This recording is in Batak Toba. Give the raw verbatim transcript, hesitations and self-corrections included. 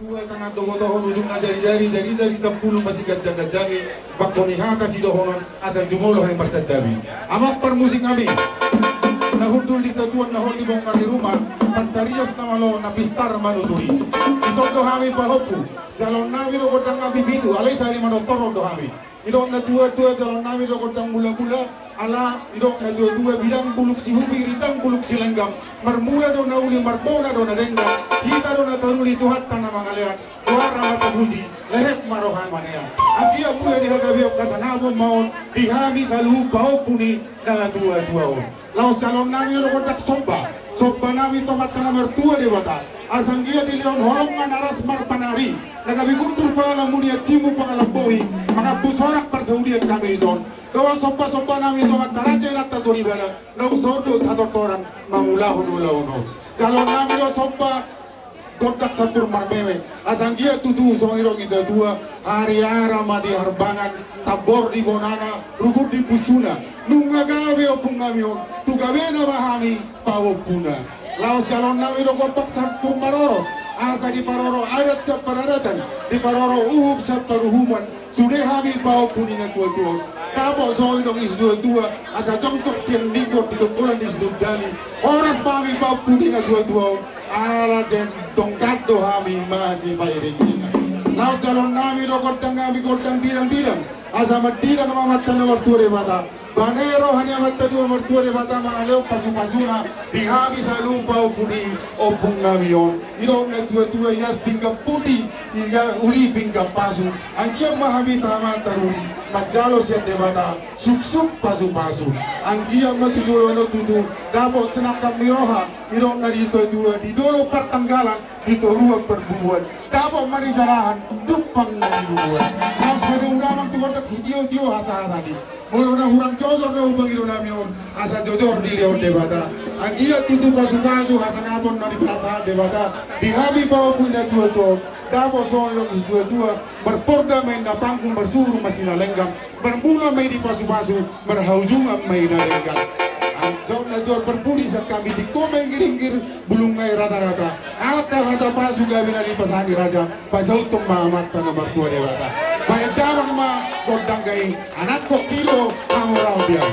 Dua tangan do botohon ujungna jari-jari, jari-jari sampulu masiganjang-ganjangi, bangko ni hata sidohonon, asa jumolo hami marsantabi. Amang parmusik nami, na hundul di tatuan na hot di bongkar ni ruma, partarias na malo na pistar manuturi. Dison do hami pahompu, jaloon nami do gondang nami pitu, alai sari manortor do hami. Didok na tua-tua jaloon nami do gondang mula-mula, ala didok na tua-tua bidang bulung sihubi, rindang bulung silenggam, marmula do na uli, marbona do na denggan, hita do na taruli, Tuhanta na mangalean, goarna ma tapuji, lehet ma roha manean. Anggiat mula di hagabeon hasangapon ma on, di hami saluhut pahompu ni na tua-tua on. Laos jaloon nami do gondang somba, somba nami tu Amanta na martua Debata, asa anggiat dilehon holong na aras marpanari, na gabe gundur pangalamu ni ajimu pangalambohi, mangambus horas parsaulian hami dison. Dohot somba-somba nami tu Amanta Raja Inanta Soripada, naung saur do satortoran mangulahon ulaon on. Jaloon nami do somba gondang sampur marmeme, asa anggiat tutu songon nidok ni tua-tua, hariara ma di harbangan, tambor di bonana, rugut di pusuna, nunga gabe ompung nami on, tu gabena ma hami pahompuna. Laos jaloon nami do gondang sampur marorot, asa diparorot adat sian paradatan, diparorot uhum sian paruhuman, sude hami pahompu ni na tua-tua on. Dapot songon nidok ni situa-tua, asa jongjong tiang ninggor di dongkolan ni Situndani, horas ma hami pahompu ni na tua-tua on, ala jendonggan do hami masipairing-iringan. Laos jaloon nami do gondang nami gondang didang-didang, asa mandidang ma Amanta na martua Debata, bane roha ni Amanta na martua Debata mangalehon pasu-pasuna di hami saluhut pahompu ni ompung nami on. Didok na tua-tua, ias pinggan puti, ias uli pinggan pasu. Anggiat ma hami tama taruli, manjalo sian Debata suksuk pasu-pasu. Anggiat ma tu joloan on tutu dapot sinangkap ni roha, didok na di tua-tua, di dolok partanggalan, di toruan parbubuhan, dapot ma dijalahan jumpang na di bubuhan. Laos hamu damang tu gondang sitio-tio hasa-hasa ni, molo na hurang jojor na hupangido nami on, asa jojor dilehon Debata. Anggiat tutu pasu-pasu hasangapon na dipasahat Debata di hami pahompu ni na tua-tua on. Dapot songon nidok ni situa-tua, marporda ma inna panggung, marsuhur ma Sinalenggam, marmula ma i di pasu-pasu, marhaujungan ma i na denggan. Didok na tua, parpudi sian hami, tingko ma i ngiringgir, bulung ma i rata-rata. Angka hata pasu gabe na dipasahat ni raja, pasauthon ma Amanta na martua Debata. Bahen damang ma gondangna i, anakkon, hamu do hamoraon di au.